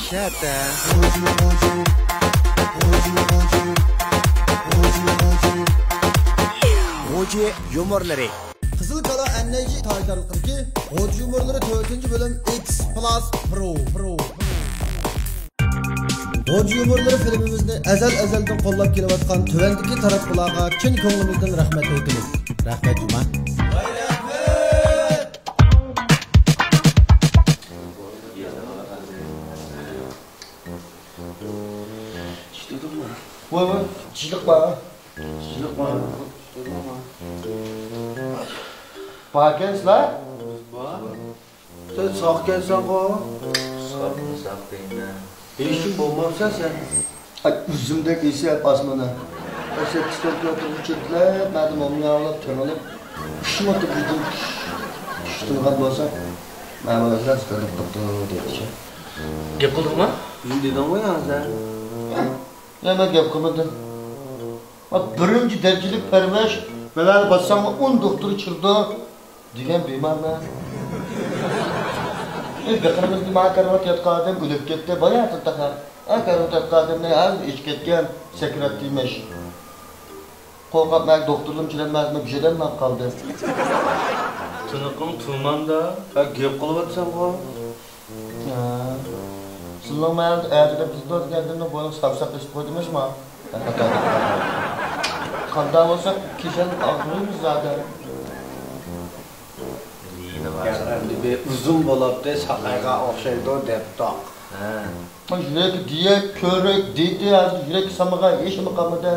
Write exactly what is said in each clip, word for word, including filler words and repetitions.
شەتە. غۇجى يۇمۇرلىرى. قىزىل كالا ئەننەيجى تاجدارلىقىدىكى غۇجى يۇمۇرلىرى تۆتىنچى بۆلۈم ئېكس پلاس پرو، پرو. غۇجى يۇمۇرلىرى فىلىمىمىزنى ئەزەل-ئەزەلدىن قوللاپ كېلىۋاتقان تۆۋەندىكى تاراتقۇلارغا چىن كۆڭلىمىزدىن رەھمەت ئېيتىمىز. رەھمەت جۇما. ۋاي، ۋاي، چىشلىق بار. چىشلىق بار. باركەنسىلەر؟ بار. سەن ساقكەنسەنغۇ؟ ساق، ساق دەيمەن. ھېچكىم بولمامسەن سەن؟ ئاي، ئۈزۈمدەك يېسە ئاسمىنى. ئاي، سەككىز تۆت مېتىرغا چېتىلەپ، مەدە مومياۋلاپ تېڭىلىپ، ئۈچ مېتىر بىردىن چۈش-، چۈشتۈرگەن بولسا، مەن بۇلار بىلەن سىقىلىپ قاپتۇ دەيدىچە. گەپ قىلدىڭما؟ نېمە دېدىڭغۇ يا سەن؟ يا، مەن گەپ قىلمىدىم. ما بىرىنچى دەرىجىلىك پەرۋىش، مەۋەنى باسساڭمۇ ئون دوختۇر چىرىدۇ دېگەن بىمارمەن. ئى، بېقىنىمىزدا ما كارىۋات ياتقان ئادەم ئۆلۈپ كەتتى، باياتىن تاقا. ئا، كارىۋات ياتقان ئادەمنى ھازىر ئېچىپ كەتكەن، سەكرات دېمىش. قورقاپ مەن دوختۇرلىرىم چىرەلمەسمۇ، بىشىدەن ماڭ قالدى. تىنىقىڭ تۇماندا. ھە، گەپ قىلىۋاتساڭغۇ. ھە. سىلىنىڭ مەھەللىدە ئەتە دەپ بىزدە دېگەندىمۇ بۇنىڭ ساپساپ بېسىپ قويدىمىزما؟ قانداق بولسا كېسەل ئاغرىيمىز زادى. ئەمدى بىر ئۇزۇن بولاپتۇ، ساقايغان ئوخشايدۇ دەپتۇق. ھە. يۈرەك دېيەك، كۆرەك دېدى، ھازىر يۈرەك سامىغا ھېچنېمە قالمىدى.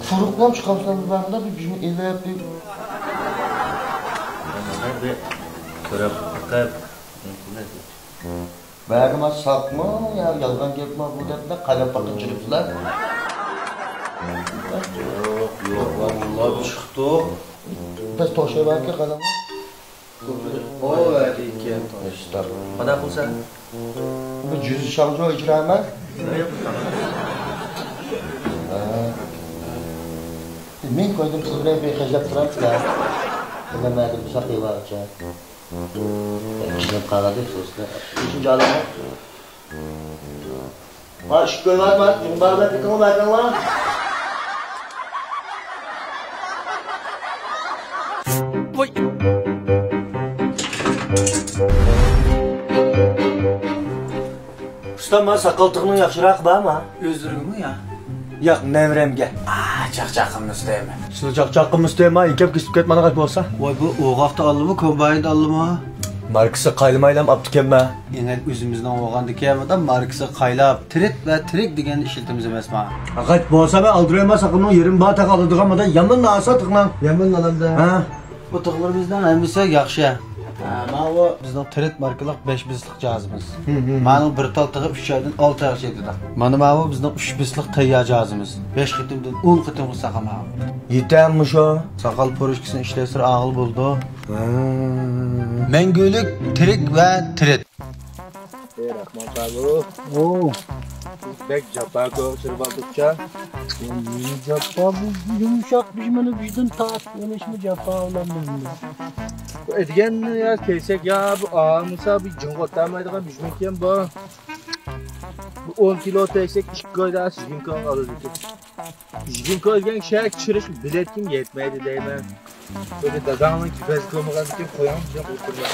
قۇرۇقلام چىقامسىلەر بۇلاردا بىر بىزنى ئېلىپ بىر. بىر كۆرۈپ بېقىپ. بەرگىما ساقمۇ يا يالغان گەپمۇ بۇ دەپلا قايلاپ باققىلى چىقىپسىلەر. يوق، يوق، ۋاللا چىقتۇق. بىز توشايۋەرگە قالاڭ. ئۇ ۋەدىكەن. ئىشتار. قانداق قىلسا؟ بۇ جۈزى شاڭجۇ ئىجرا ئەمەس؟ ھە. مىڭ كويدۇم سىز بىلەن بىر خەجلەپ تۇرامسىلەر؟ بىلمەدىم، ساقىيىۋالغۇچە. كىشىلەپ قالغان دەپ سوزدى. ئۈچىنچى ئالامەت. ۋاي، ئىش كۆرۈۋاتىمەن، جۇڭباغدا كېتىڭلار، بەرگەنلار. ۋاي. ئۇستام، مانا ساقال تىغنىڭ ياخشىراقى بارمۇ؟ ئۆزلىرىگىمۇ يا؟ ياق، نەۋرەمگە. ئا، چاقچاق قىلمىسا دەيمەن. سىلى چاقچاق قىلمىسا دەيمەن، ئېكەپ كېسىپ كەتمەن غەش بولسا. ۋاي، بۇ ئوغاقتا ئالدىمۇ، كومبايندا ئالدىمۇ؟ ماركىسى قايلىمايلام ئاپتىكەنمەن. ئېنەك ئۆزىمىزنىڭ بولغاندىكىن، مۇنداق ماركىسى قايلاپ، تىرىت ۋە تىرىك دېگەننى ئىشلىتىمىز ئەمەسما؟ غەش بولسا مەن ئالدۇرايمەن، ساقىلنىڭ يېرىم بار تاق ئالىدىغان، مۇنداق يامان ناسا تىقنىڭ. يامان ئالامدا. ھە؟ بۇ تىغلىرىمىزنىڭ ھەممىسى ياخشى. ھە، ماۋۇ بىزنىڭ ترېد ماركىلىق بەش بىسلىق جاھازىمىز. ھە، ھە. مانىڭ بىر تال تىغى ئۈچ ئايدىن ئالتە ئايغىچە يېتىدۇ. مانا ماۋۇ بىزنىڭ ئۈچ بىسلىق تەييار جاھازىمىز. بەش قېتىمدىن ئون قېتىمغىچە ساقال ماۋۇ. يېتەممۇ شۇ؟ ساقال پۇرۇشكىسىنى ئىشلەتسىلە ئاغىل بولىدۇ. ھە. مەڭگۈلۈك تىرىك ۋە ترېد. ئەي، راخمان قابۇ. ئو. بەك جاپاكۆرۈپ ئولتۇرۇپچۇ. نېمە جاپا بۇ؟ يۇمشاق بىژمىنى بىزدىن تارتىپ ئېلىشمۇ جاپا ئۇلار مەندە. بۇ ئەدىگەننى يا كەيسەك يا بۇ ئالمىسا بۇ جىڭغا ئۆتەلمەيدىغان بىژمىكەن بۇ. بۇ ئون كىلو تەيسەك ئىككى ئايدا سىزگىن كان ئالىدىكەن. ئىشتىن كۆرگەن كىشىگە چىرىش بىلەتكىن يەتمەيدۇ دەيمەن. بىر داداڭنىڭ كېپەزلىك بولمىغاندىكىن قويۇڭ بىزنى ئولتۇرما.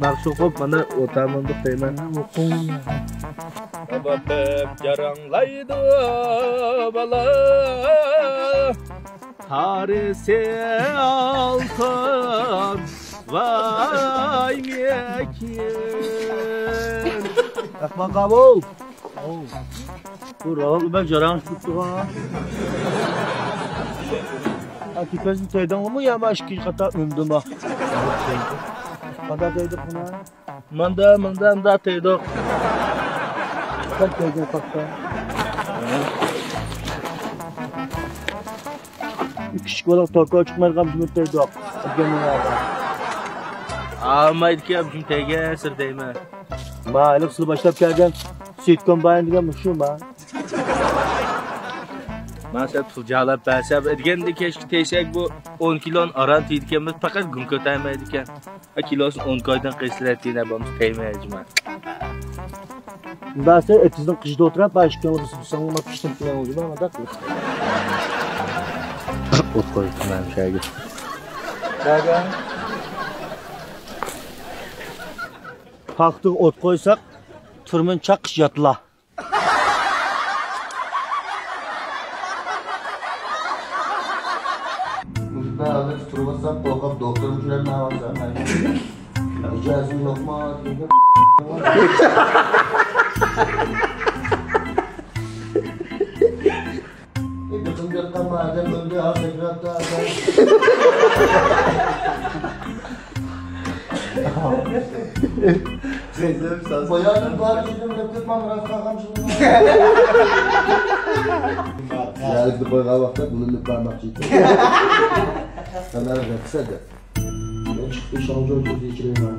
ناخشا ئوقۇپ مانا ئولتۇرمامدۇق دەيمەن. ئوقۇڭ. باقىپ جاراڭلايدۇ بالا. تارىسى ئالتۇن ۋاي مېكىن. ئەخمەق قاۋۇل. بۇ راۋاقلار بەك جاراڭ چىقىپتىغۇ. ئا، كېپەزنى تەيدىڭلىمۇ يا ما ئىككىنچى قاتا ئۈندىما؟ قاتا تەيدۇق بۇنى. ماندا، ماندا، ماندا تەيدۇق. قاتا تەيدۇق، قاتا. كىچىك بالا توكا چىقمايدىغان بىر تەيدۇق. ئالمايدىكەن، بىر تەيگەن سىر دەيمەن. ما، ھېلىقى سىلى باشلاپ كەلگەن. سۈيتكومباين دېگەن مۇشۇ ما. مانا سەن پۇل جالاپ بەرسە، دېگەندە كەچكە تەيسەك بۇ ئون كىلونى ئاران تېيىدىكەنمىز، پەقەت گۇڭ كۆتەرمەيدىكەن. ھە، كىلوسىنى ئون كويدىن قىلسىلەر تېيىنە بولمىسا تەيمەيجىمە. بەرسە ئېتىزنىڭ قىشىدا ئولتۇرۇپ، باش كۆڭۈل سىزساڭ ما پىشتىن كېلەڭ ئۇجۇما مانداق. ئوت قويۇپ مەن شەگە. پاختىغا ئوت قويساق، تۈرمىنى چاققىچە ياتلا. مۇشۇنداق ھالدا تۇرۇۋاتسام، قورقۇپ دوختۇرمۇ كۆرەلمەيۋاتسام. مىجەزىم يوقما دېگەن. بېقىم بېقىم ئادەم ئۆلدى، ھازىر سەكراتتا ئادەم. بايانىم بار ئىدىم دەپ كەتمەم، راست قالغان شۇ. يەرلىكنى قويغان ۋاقىتتا بۇنى ئېلىپ بارماقچى ئىدىم. سەن رەخسە دەپ. مەن چىقىپ شاڭجۇ كۆزى ئىچىرەيمەن.